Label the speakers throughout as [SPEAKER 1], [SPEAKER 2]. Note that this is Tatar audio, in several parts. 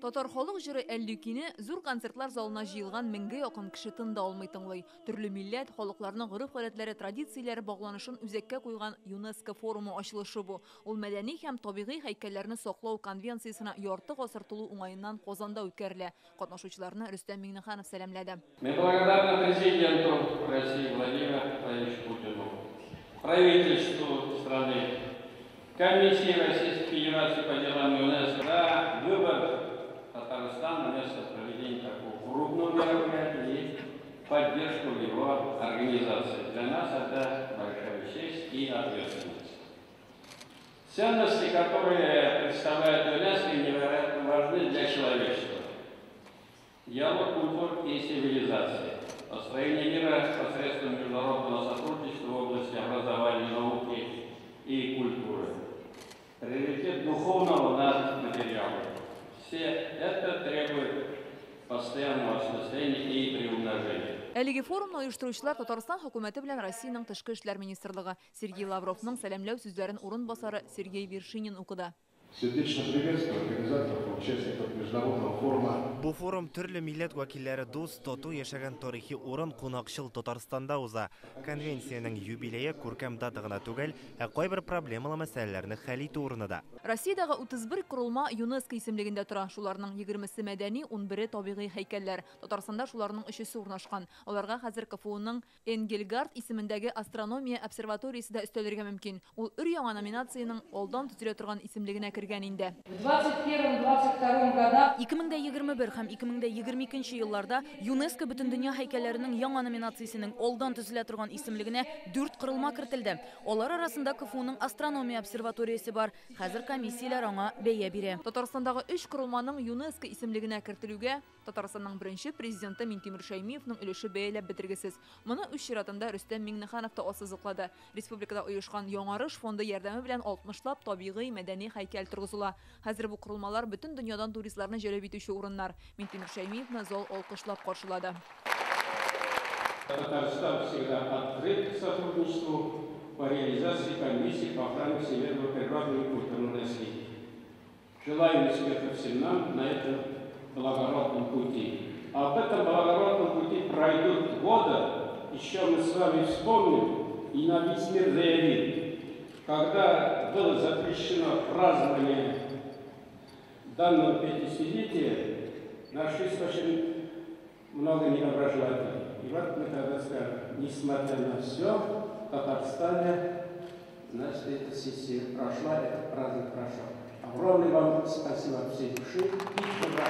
[SPEAKER 1] Татар халык җыры «Әллүкине» зур концертлар залына җыелган меңгә якын кеше тын да алмый тыңлый. Төрле милләт, халыкларның гореф-гадәтләре, традицияләре багланышын үзәккә куйган ЮНЕСКО форумы ачылышы бу. Ул мәдәни һәм табигый һәйкәлләрне саклау конвенциясенә ярты гасыр тулу уңаеннан Казанда үткәрелә. Катнашучыларны Рөстәм Миңнеханов сәламләде.
[SPEAKER 2] Мы благодарны президенту России Владимиру Владимировичу Путину, правительству страны, Комиссии Российской Федерации по делам ЮНЕСКО за выбор Татарстана место проведения такого крупного мероприятия и поддержку его организации. Для нас это большая честь и ответственность. Ценности, которые представляет ЮНЕСКО, невероятно важны для человечества. Диалог культур и цивилизации, построение мира посредством международного сотрудничества в области образования, науки и культуры. Приоритет духовного над материалом. Все это требует постоянного осмысления и приумножения.
[SPEAKER 1] Әлеге форумны оештыручылар Татарстан хөкүмәте белән Россиянең тышкы эшләр министрлыгы. Сергей Лавровның сәламләү сүзләрен урынбасары Сергей Вершинин укыды.
[SPEAKER 3] Сердечно приветствую организаторов и участников международного форума.
[SPEAKER 4] Бу форум төрле милләт вәкилләре дус, тату яшәгән тарихи урын, кунакчыл Татарстанда уза. Конвенциянең юбилее күркәм дата гына түгел, ә кайбер проблемалы мәсьәләләрне хәл итү урыны да.
[SPEAKER 1] Россиядәге 31 корылма ЮНЕСКО исемлегендә тора. Шуларның 20-се мәдәни, 11-е табигый һәйкәлләр. Татарстанда шуларның өчесе урнашкан. Аларга хәзер КФУның Энгельгард исемендәге астрономия обсерваториясе дә өстәлергә мөмкин. Ул өр-яңа номинациянең алдан төзелә торган исемлегенә кергән инде.
[SPEAKER 5] В 21-22 годах
[SPEAKER 6] 2021 һәм 2022 елларда ЮНЕСКО Бөтендөнья һәйкәлләренең яңа номинациясенең алдан төзелә торган исемлегенә дүрт корылма кертелде. Алар арасында КФУның астрономия обсерваториясе бар. Хәзер комиссияләр аңа бәя бирә.
[SPEAKER 1] Татарстандагы өч корылманың ЮНЕСКО исемлегенә кертелүгә Татарстанның беренче президенты Минтимер Шәймиевның өлеше бәяләп бетергесез. Моны үз чиратында Рөстәм Миңнеханов та ассызыклады. Республикада оешкан Яңарыш фонды ярдәме белән 60лап табигый, мәдәни һәйкәл торгызыла. Хәзер бу корылмалар бөтен дөньядан туристларны җәлеп итүче урыннар. Минтимер Шәймиевны зал алкышлап каршылады.
[SPEAKER 2] Татарстан всегда открыт к сотрудничеству по реализации Конвенции по охране всемирного природного и культурного наследия. Желаю успехов всем нам на этом благородном пути. А об этом благородном пути пройдут годы, еще мы с вами вспомним и на весь мир заявим, когда было запрещено празднование данного 50-летия, нашлись очень много недоброжелателей. И вот мы тогда скажем, несмотря на все, в Татарстане, значит, эта сессия прошла, этот праздник прошел. Огромное вам спасибо от всей души и добра.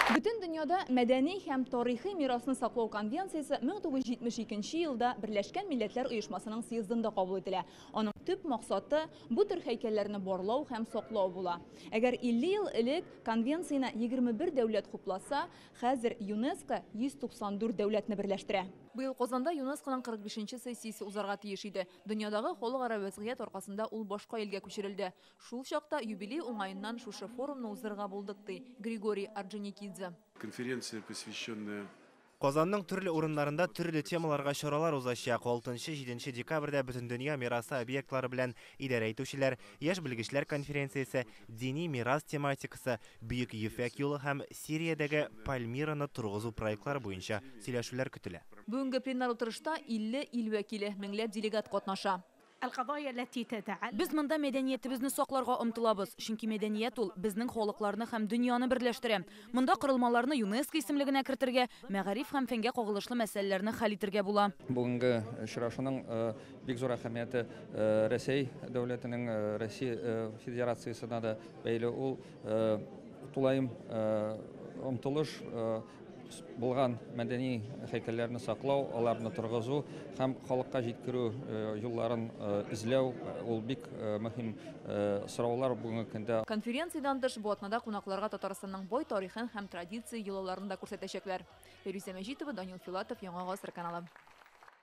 [SPEAKER 1] Бөтен дөньяда мәдәни һәм тарихи мирасны саклау конвенциясе 1972 елда Берләшкән Милләтләр Оешмасының съездында кабул ителә. Аның төп максаты бу төр һәйкәлләрне барлау һәм саклау була. Әгәр 50 ел элек конвенцияне 21 дәүләт хупласа, хәзер ЮНЕСКО 194 дәүләтне берләштерә. Быел Казанда ЮНЕСКОның 45 сессиясе узарга тиеш иде. Дөньядагы халыкара вәзгыять аркасында ул башка илгә күчерелде. Шул чакта юбилей уңаеннан шушы форумны уздырырга булдык, ди Григорий Орджоникидзе.
[SPEAKER 7] Конференция, посвященная
[SPEAKER 4] Казанның төрле урыннарында төрле темаларга чаралар узачак. 6-7 декабрьдә Бөтендөнья мирасы объектлары белән идарә итүчеләр, яшь белгечләр конференциясе, дини мирас тематикасы, Бөек Ефәк юлы һәм Сириядәге Пальмираны торгызу проектлары буенча сөйләшүләр көтелә.
[SPEAKER 1] Бүгенге пленар утырышта 50 ил вәкиле, меңләп делегат катнаша.
[SPEAKER 6] Без монда мәдәниятебезне сакларга омтылабыз, чөнки мәдәният ул безнең халыкларны һәм дөньяны берләштерә. Монда корылмаларны ЮНЕСКО исемлегенә кертергә, мәгариф һәм фәнгә кагылышлы мәсьәләләрне хәл итергә була.
[SPEAKER 8] Бүгенге очрашуның бик зур әһәмияте Рәсәй дәүләтенең, Россия Федерациясенә дә бәйле. Ул тулаем омтылыш булган мәдәни һәйкәлләрне саклау, аларны торгызу һәм халыкка җиткерү юлларын эзләү, ул бик мөһим сораулар бүгенге көндә.
[SPEAKER 1] Конференциядән тыш бу атнада кунакларга Татарстанның бай тарихын һәм традиция йолаларын да күрсәтәчәкләр. Фирүзә Мәҗитова, Данил Филатов, Яңа Гасыр каналы.